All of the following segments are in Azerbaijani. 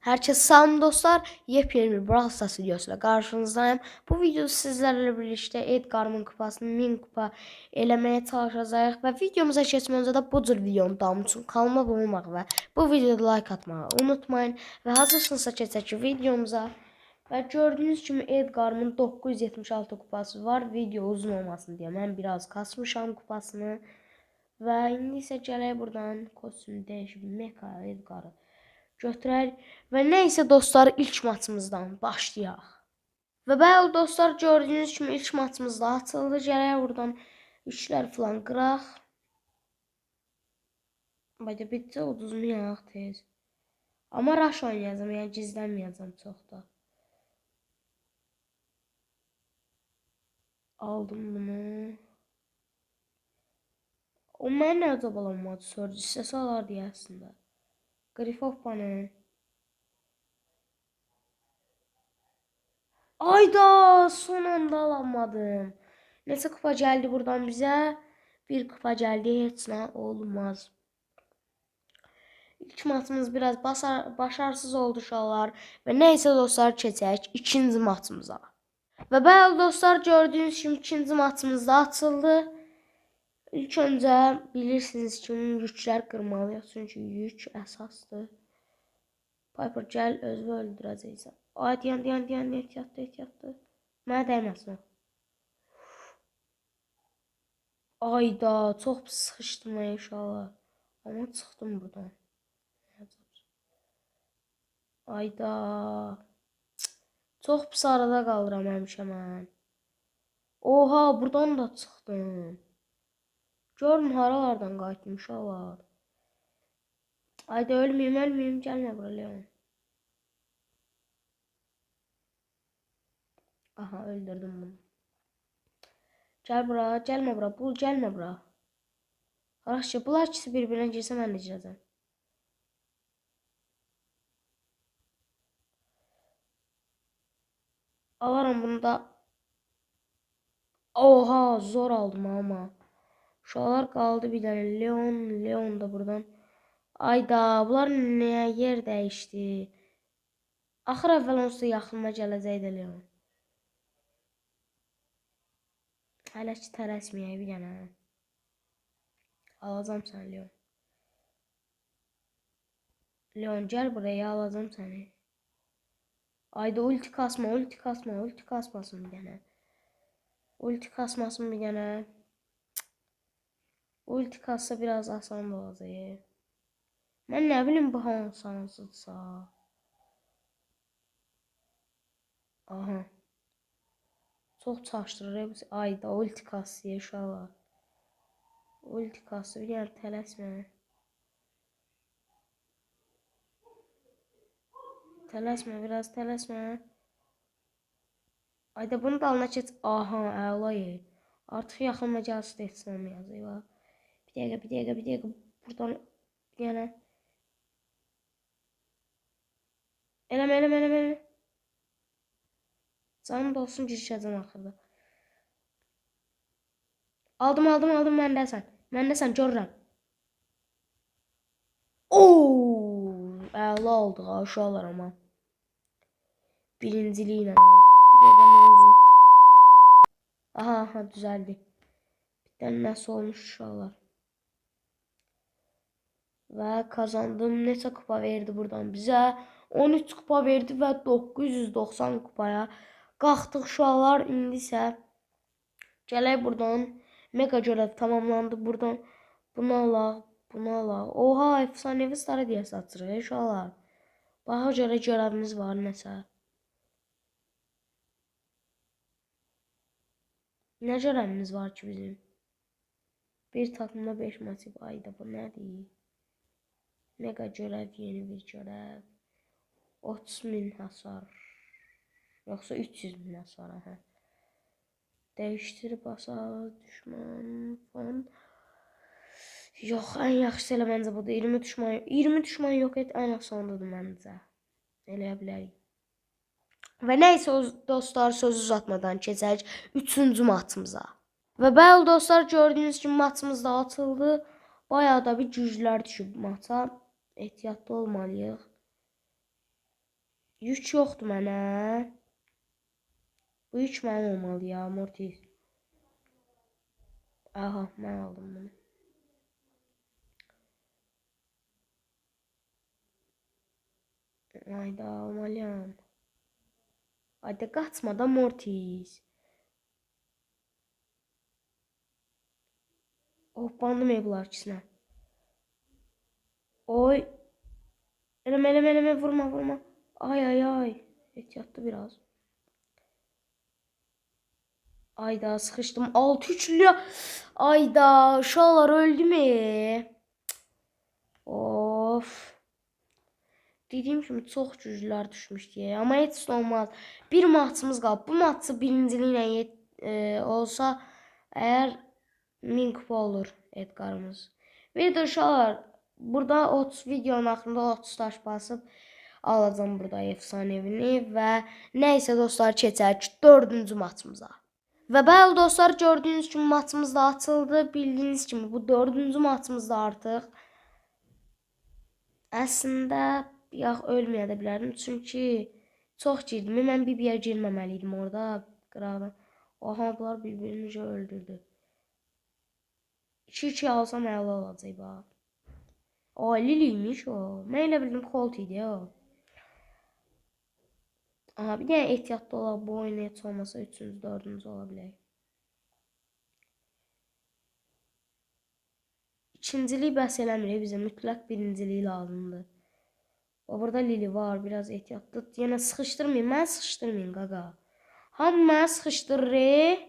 Herkese salam dostlar. Yepyeni bir Brawl Stars videosuyla karşınızdayım. Bu videoda sizlerle birlikte Edgar'ın kupasını 1000 kupa eləməyə çalışacağıq və videomuza keçmədən öncə də bu cür videonun davamı üçün kanalıma abunə olmağı və bu videoda like atmağı unutmayın. Və hazırsınızsa keçək ki videomuza. Və gördüyünüz kimi Edgar'ın 976 kupası var. Video uzun olmasın deyə mən biraz kasmışam kupasını. Və indi isə gələk buradan kostüm dəyişib Mecha Edgar'ı götürək. Və nə isə dostlar ilk maçımızdan başlayaq. Və bəli dostlar gördüyünüz kimi ilk maçımız da açıldı. Gələk buradan üçlər falan qıraq. Bayda bitdi uduzmayaq tez. Amma rush oynayacağam, yəni gizlənməyəcəm çox da. Aldım bunu. O mənə nə əcəb alınmadı, Surge hissəsi alar deyə əslində. Grifoppanı. Ayda, son anda alamadım. Neçə kupa gəldi buradan bizə? Bir kupa gəldi, heç nə olmaz. İlk maçımız biraz başarısız oldu uşaqlar. Və nəysə dostlar, keçək ikinci maçımıza. Və bəli dostlar, gördüyünüz kimi ikinci maçımız da açıldı. İlk öncə bilirsiniz ki, yüklər qırmalıyıq, çünki yük əsasdır. Piper gəl, özünü öldürəcəksən. Ay, dayan, dayan, dayan, ehtiyatlı, ehtiyatlı. Mənə dəyməsin o. Ayda, çox pis sıxışdım mən inşallah. Amma çıxdım buradan. Ayda. Çox pis arada qalıram həmişə mən. Oha, buradan da çıxdım. Görün haralardan qayıtdım uşaqlar. Ayda ölməyim, ölməyim. Gəlmə bura Leon. Aha, öldürdüm bunu. Gəl bura, gəlmə bura. Bul, gəlmə bura. Qardaşlar, bunlar ikisi bir-birinə girsə mən də girəcəm. Alaram bunu da. Oha, zor aldım amma. Uşaqlar qaldı bir dənə Leon, Leon da buradan. Ayda, bunlar nəyə yer dəyişdi? Axır əvvəl onsuz da yaxınıma gələcəkdi Leon. Hələ ki tələsməyək bir dənə. Alacam səni Leon. Leon gəl buraya, alacam səni. Ayda ulti kasma, ulti kasma, ulti kasmasın bir dənə. Ulti kasmasın bir dənə. Ulti kassa biraz asan olacaq. Mən nə bilim bu hansı hansıdırsa. Aha. Çox çaşdırır. Ayda ulti kassa uşaqlar. Ulti kassa bir dənə tələsmə. Tələsmə biraz tələsmə. Ayda bunun dalına keç. Aha, əla. Artıq yaxınma gəlsə də heç nə olmayacaq. Bir dəqiqə, bir dəqiqə, bir dəqiqə. Buradan bir dənə. Eləmə, eləmə, eləmə, eləmə. Canım da olsun, girişəcəm axırda. Aldım, aldım, aldım, məndəsən. Məndəsən, görürəm. Ooo, əla oldu, uşaqlar amma. Birinciliklə oldu. Bir dəqiqə nə oldu? Aha, aha, düzəldi. Bir dənə nəsə olmuş uşaqlar. Və kazandım. Neçə kupa verdi buradan bizə? 13 kupa verdi və 990 kupaya qalxdıq uşaqlar. İndi isə gələk buradan. Mega görev tamamlandı. Buradan bunu alaq, bunu alaq. Oha, efsanevi starı deyə satırıq uşaqlar. Baxa görə görevimiz var nəsə. Nə görevimiz var ki bizim? Bir takımda 5 maçı. Ayda bu nədir? Mega görev, yeni bir görev. 30.000 hasar. Yoxsa 300.000 hasar. Aha. Dəyişdir, basaq, düşman, fon. Yox, ən yaxşısı elə məncə budur. 20 düşman, 20 düşman yox et, ən asanıdır məncə. Eləyə bilərik. Və nəysə dostlar, sözü uzatmadan keçək 3-cü maçımıza. Və bəli dostlar, gördüyünüz kimi maçımız da açıldı. Bayağı da bir güclər düşüb maça. Ehtiyatlı olmalıyıq. Yük yoxdur mənə. Bu yük mənim olmalı ya, Mortis. Aha, mən aldım bunu. Ayda, almalıyam. Ayda, qaçma da Mortis. Oh, bandım bunlar ikisinə. Oy. Eləmə, eləmə, eləmə, vurma, vurma. Ay, ay, ay. Ehtiyatlı biraz. Ayda, sıxışdım. 6-3-lü. Ayda, uşaqlar öldü mü? Of. Dediyim kimi çox güclülər düşmüşdü. Amma heç olmaz. Bir maçımız qalıb. Bu maçı birinciliklə olsa, əgər 1000 kupa olur Edgar'ımız. Bir də uşaqlar, burada 30 videonun axırında 30 taş basıb alacağım burada efsanevini və nəysə dostlar, keçək 4-cü maçımıza. Və bəli dostlar, gördüyünüz kimi maçımız da açıldı. Bildiyiniz kimi bu 4-cü maçımızda artıq. Əslində, yox, ölməyə də bilərdim. Çünki çox girdim. Mən Bibiyə girməməli idim orada. Qıraqdan. Oha, bunlar bir-birini öldürdü. 2-2 alsam əla olacaq bax. O, Lili imiş o. Mən elə bildim Colt idi o. Aha, bir dənə ehtiyatlı olaq. Bu oyun heç olmasa 3-cü, 4-cü ola bilək. İkincilik bəs eləmir. Bizə mütləq birincilik lazımdır. O, burada Lili var. Biraz ehtiyatlı. Yenə sıxışdırmayın. Mən sıxışdırmayın, qaqa. Hamı mənə sıxışdırır.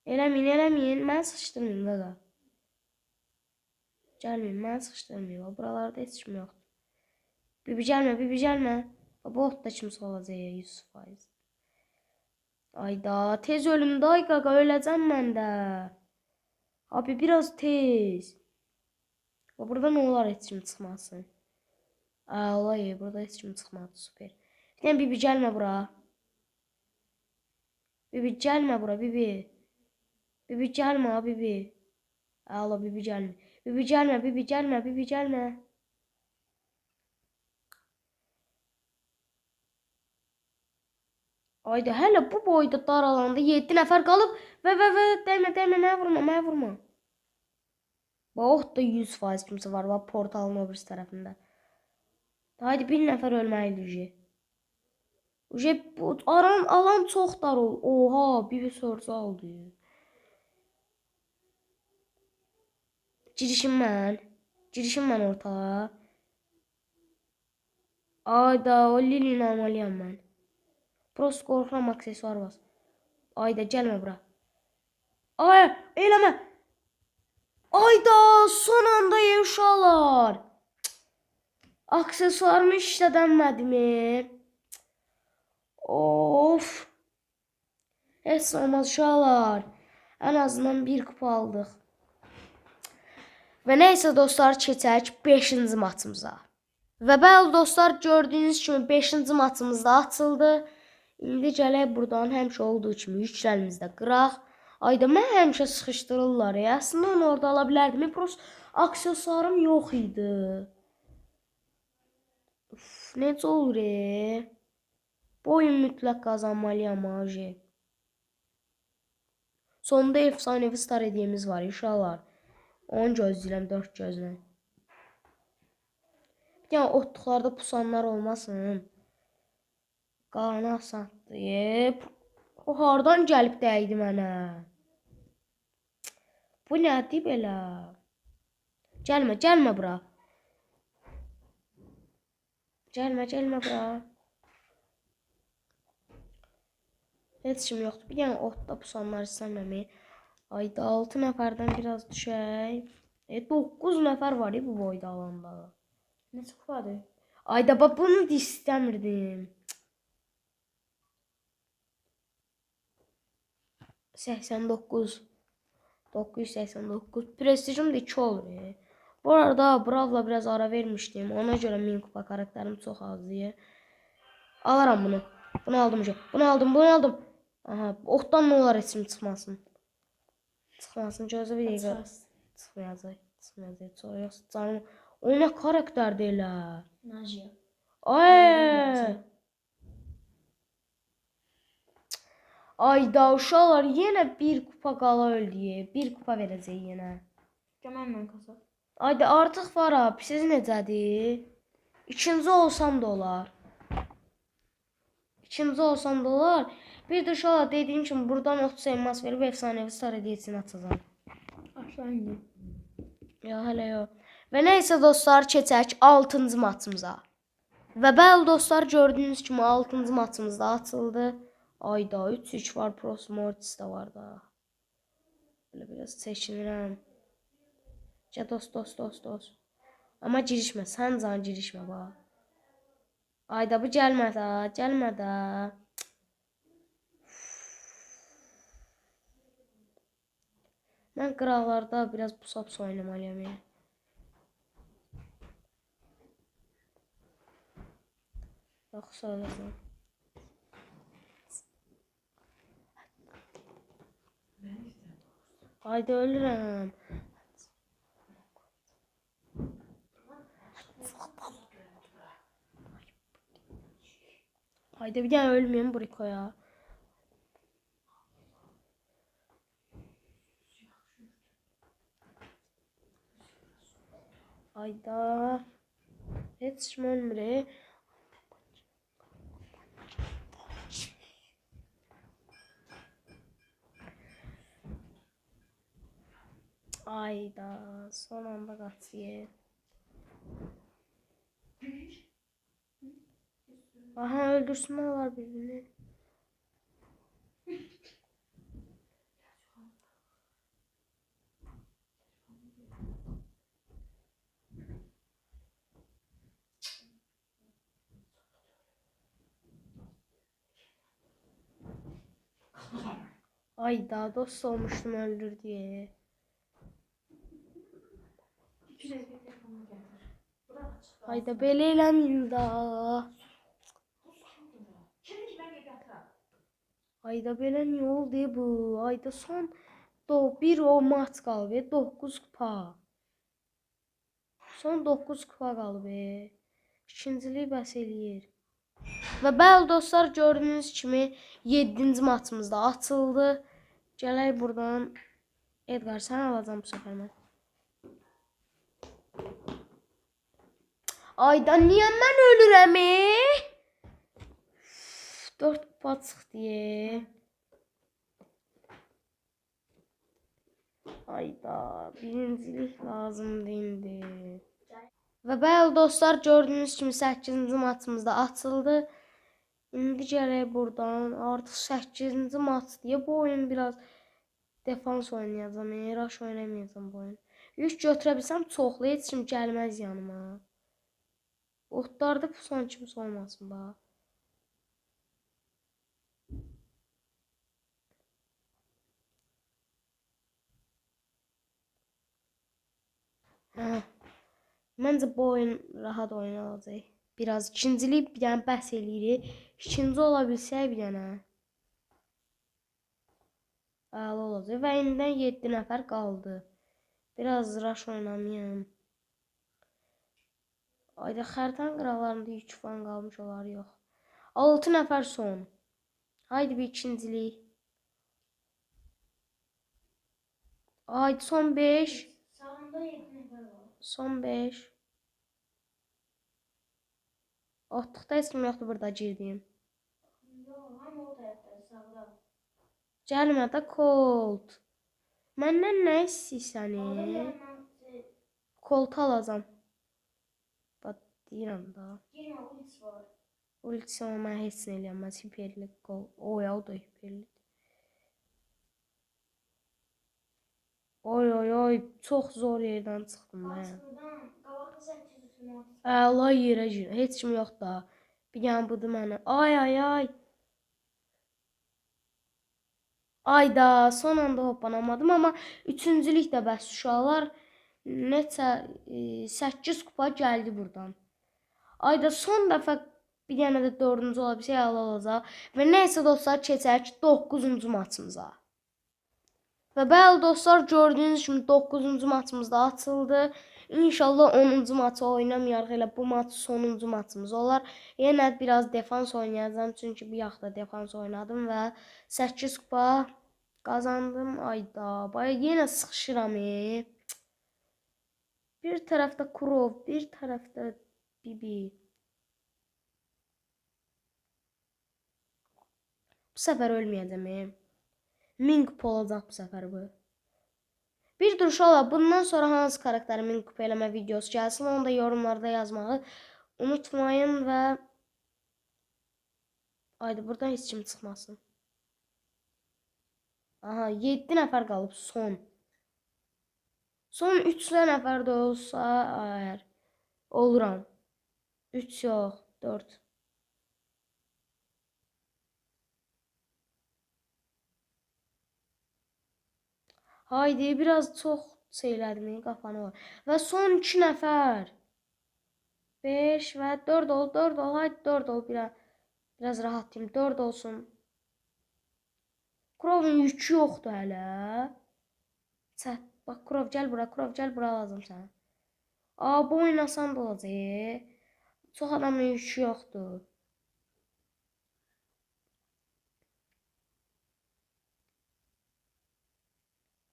Eləməyin, eləməyin. Mən sıxışdırmayın, qaqa. Gəlməyin, mən sıxışdırmayın. Buralarda heç kim yoxdur. Bibi gəlmə, Bibi gəlmə. Bu otda kimsə olacaq 100%. Ayda, tez ölüm də, ay qaqa, öləcəm mən də. Abi, biraz tez. Burada nə olar heç kim çıxmasın. Olay, burada heç kim çıxmadı, super. Bir dənə Bibi gəlmə bura. Bibi gəlmə bura, Bibi. Bibi gəlmə, Bibi. Əla, Bibi gəlmə. Bibi gəlmə, Bibi gəlmə, Bibi gəlmə. Ayda, hələ bu boyda dar alanda 7 nəfər qalıb. Və, dəymə, dəymə, mənə vurma, mənə vurma. Bax, da 100% kimsə var, bax, portalın o birisi tərəfində. Haydi, bir nəfər ölməlidir. Uje, bu alan çox dar ol. Oha, Bibi sorcu aldı. Girişim mən. Girişim mən ortalığa. Ayda, o Lilini almalıyam mən. Prost qorxuram, aksesuar bas. Ayda, gəlmə bura. Ay, eləmə. Ayda, son anda uşaqlar. Aksesuarımı işlədənmədimi? Of. Heç olmaz uşaqlar. Ən azından bir kupa aldıq. Və nəysə dostlar, keçək 5-ci maçımıza. Və bəli dostlar, gördüyünüz kimi 5-ci maçımız da açıldı. İndi gələk buradan həmişə olduğu kimi yüklərimizdə qıraq. Ayda, mən həmişə sıxışdırırlar. Əslində onu orada ala bilərdim. Prost aksesuarım yox idi. Uf, necə olur? Bu oyun mütləq qazanmalıyam, aje. Sonda efsanevi star hediyemiz var inşallah. Onu gözləyirəm 4 gözlə. Bir dənə otluqlarda pusanlar olmasın. Qalanı asandır. O hardan gəlib dəydi mənə? Bu nədir belə? Gəlmə, gəlmə bura. Gəlmə, gəlmə bura. Heç kim yoxdur. Bir dənə otda pusanlar istəməmi. Ayda 6 nəfərdən biraz düşək. 9 nəfər var bu boyda alanda. Neçə kupadır? Ayda bax, bunu da istəmirdim. 89. 989. Prestijim də 2 olur. Bu arada Bravla biraz ara vermişdim. Ona görə 1000 kupa karakterim çox azdır. Alaram bunu. Bunu aldım. Bunu aldım, bunu aldım. Aha, otdan nə olar heç kim çıxmasın. Çıxmasın, gözlə bir dəqiqə. Çıxmayacaq, çıxmayacaq. Çox yoxsa canım. O nə karakterdir elə? Najiya. Ay! Ayda uşaqlar yenə bir kupa qala öldü. Bir kupa verəcək yenə. Gəl mənlə kasaq. Ayda artıq var ha. Siz necədir? İkinci olsam da olar. İkinci olsam da olar. Bir də uşaqlar dediyim kimi buradan 30 elmas verib efsanəvi star hediyesini açacağam. Aşağı indi. Ya hələ yox. Və nəysə dostlar, keçək 6-cı maçımıza. Və bəli dostlar, gördüyünüz kimi 6-cı maçımız da açıldı. Ayda 3-3 var, Pros Mortis də var da. Belə biraz çəkinirəm. Gəl dost, dost, dost, dost. Amma girişmə, sən can girişmə bax. Ayda bu gəlmə də, gəlmə də. Mən qıraqlarda biraz pusap oynamalıyam. Yoxsa öləcəm. Ayda ölürəm. Ayda bir dənə ölməyim Brikoya. Ayda heç kim ölmür. Ayda son anda qaçıyor. Aha öldürsünlər var birbirini. Ayda dost olmuşdum öldür diye. Ayda belə eləməyin da. Ayda belə niyə oldu bu? Ayda son bir o maç qalıb, 9 kupa. Son 9 kupa qalıb. İkincilik bəs eləyir. Və bəli dostlar, gördüyünüz kimi 7-ci maçımız da açıldı. Gələk buradan. Edgar, sən alacam bu səfər mən. Ayda niyə mən ölürəm? 4 kupa çıxdı. Ayda birincilik lazımdır indi. Və bəli dostlar, gördüyünüz kimi 8-ci maçımız da açıldı. İndi gələk buradan. Artıq 8-ci maç deyə bu oyun biraz defans oynayacağam. Rush oynamayacağam bu oyun. Yük götürə bilsəm çoxlu, heç kim gəlməz yanıma. Otlarda pusan kimsə olmasın bax. Hə. Məncə bu oyun rahat oyun olacaq. Biraz ikincilik bir dənə bəs eləyirik. İkinci ola bilsək bir dənə əla olacaq. Və indidən 7 nəfər qaldı. Biraz rush oynamayam. Ayda xəritənin qıraqlarında yük falan qalmış olar, yox. 6 nəfər son. Haydi bir ikincilik. Haydi son 5. Sağında 7 nəfər var. Son 5. Otluqda heç kim yoxdur burada girdiyim. Yox, hamı o tərəfdə, sağda. Gəlmə də Colt. Məndən nə istəyirsən? Colt alacam. Bax, deyirəm da. Girmə, ultisi var. Ultisi amma mən heç nə eləyəməz. Hiperli qol. Oy, o da hiperli. Oy, oy, oy. Çox zor yerdən çıxdım mən. Qabaqda 800 manat. Əla yerə gir. Heç kim yox da. Bir dənə budur mənə. Ay, ay, ay. Ayda son anda hoppanamadım amma üçüncülük də bəs uşaqlar. Neçə 8 kupa gəldi buradan. Ayda son dəfə bir dənə də 4-cü ola bilsə əla olacaq. Və nəysə dostlar, keçək 9-cu maçımıza. Və bəli dostlar, gördüyünüz kimi 9-cu maçımız da açıldı. İnşallah 10-cu maçı oynamayarıq. Elə bu maç sonuncu maçımız olar. Yenə biraz defans oynayacağam. Çünki bu yaxda defans oynadım və 8 kupa qazandım. Ayda, baya yenə sıxışıram. Bir tərəfdə Krov, bir tərəfdə Bibi. Bu səfər ölməyəcəm. 1000 kupa olacaq bu səfər bu. Bir dur uşaqlar, bundan sonra hansı karakteri 1000 kupa eləmə videosu gəlsin, onu da yorumlarda yazmağı unutmayın və haydi buradan heç kim çıxmasın. Aha, 7 nəfər qalıb son. Son 3 nəfər də olsa əgər oluram. 3 yox, 4. Haydi biraz çox şeylədim, qafanı var. Və son 2 nəfər. 5 və 4 ol, 4 ol, haydi 4 ol. Biraz rahatlayım, 4 olsun. Krovun yükü yoxdur hələ. Çət, bax Krov gəl bura, Krov gəl bura lazım sənə. Aa, bu oynasan da olacaq. Çox adamın yükü yoxdur.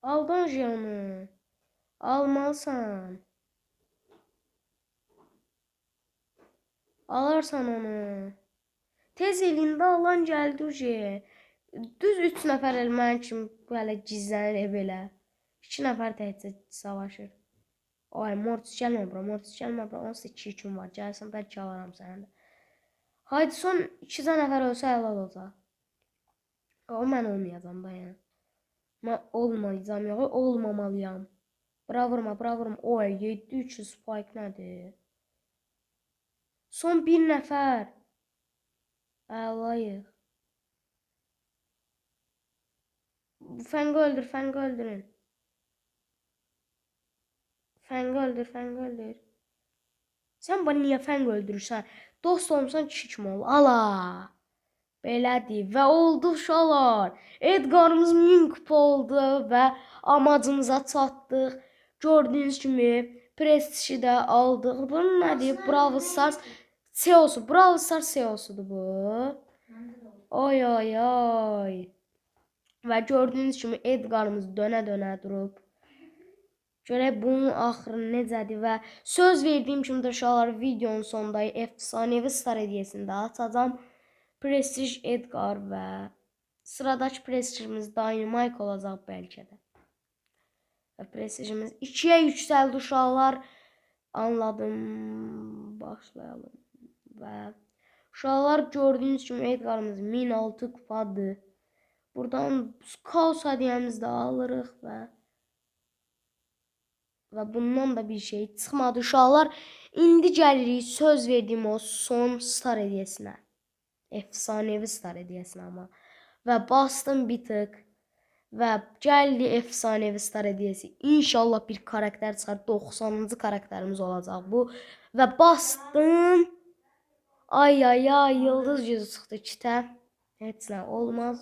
Aldın onu. Almalısan. Alarsan onu. Tez elində alan gəldi uje. Düz 3 nəfər elə mənim kimi belə gizlənir belə. 2 nəfər təkcə savaşır. Ay Mortis gəlmə bura, Mortis gəlmə bura. Onsuz 2 yüküm var. Gəlsən bəlkə alaram səni də. Haydi son 2 nəfər ölsə əla olacaq. O mən olmayacağam da yəni. Mən olmayacağam, yox, olmamalıyam. Bura vurma, bura vurma. Oy, 7-300 spike nədir? Son bir nəfər. Əlayıq. Fəngı öldür, Fəngı öldürün. Fəngı öldür, Fəngı öldür. Sən bana niyə Fəng öldürürsən? Dost olmusan kişi kimi ol. Ala. Belədir və oldu uşaqlar. Edgarımız 1000 kupa oldu və amacımıza çatdıq. Gördüyünüz kimi prestiji də aldıq. Bu nədir? Brawl Stars CEO-su. Brawl Stars CEO-sudur bu. Oy oy oy. Və gördüyünüz kimi Edgarımız dönə-dönə durub. Görək bunun axırı necədir və söz verdiyim kimi də uşaqlar videonun sonunda efsanevi star hediyesini də açacağam. Prestij Edgar və sıradakı prestijimiz Dynamite olacaq bəlkə də. Və prestijimiz 2-yə yüksəldi uşaqlar. Anladım. Başlayalım. Və uşaqlar gördüyünüz kimi Edgarımız 1006 kupadır. Buradan kaos hediyemizi də alırıq və bundan da bir şey çıxmadı uşaqlar. İndi gəlirik söz verdiyim o son star hediyesinə. Efsanevi star hediyesinə amma. Və bastım bir tık. Və gəldi efsanevi star hediyesi. İnşallah bir karakter çıxar. 90-cı karakterimiz olacaq bu. Və bastım. Ay ay ay yıldız yüzü çıxdı kitə. Heç nə olmaz.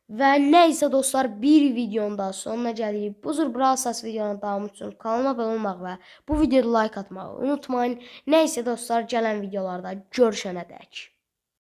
Və nəysə dostlar bir videonun daha sonuna gəlirik. Bu cür Brawl Stars videonun davamı üçün kanalıma abunə olmaq və bu videoda like atmağı unutmayın. Nəysə dostlar gələn videolarda görüşənə dək.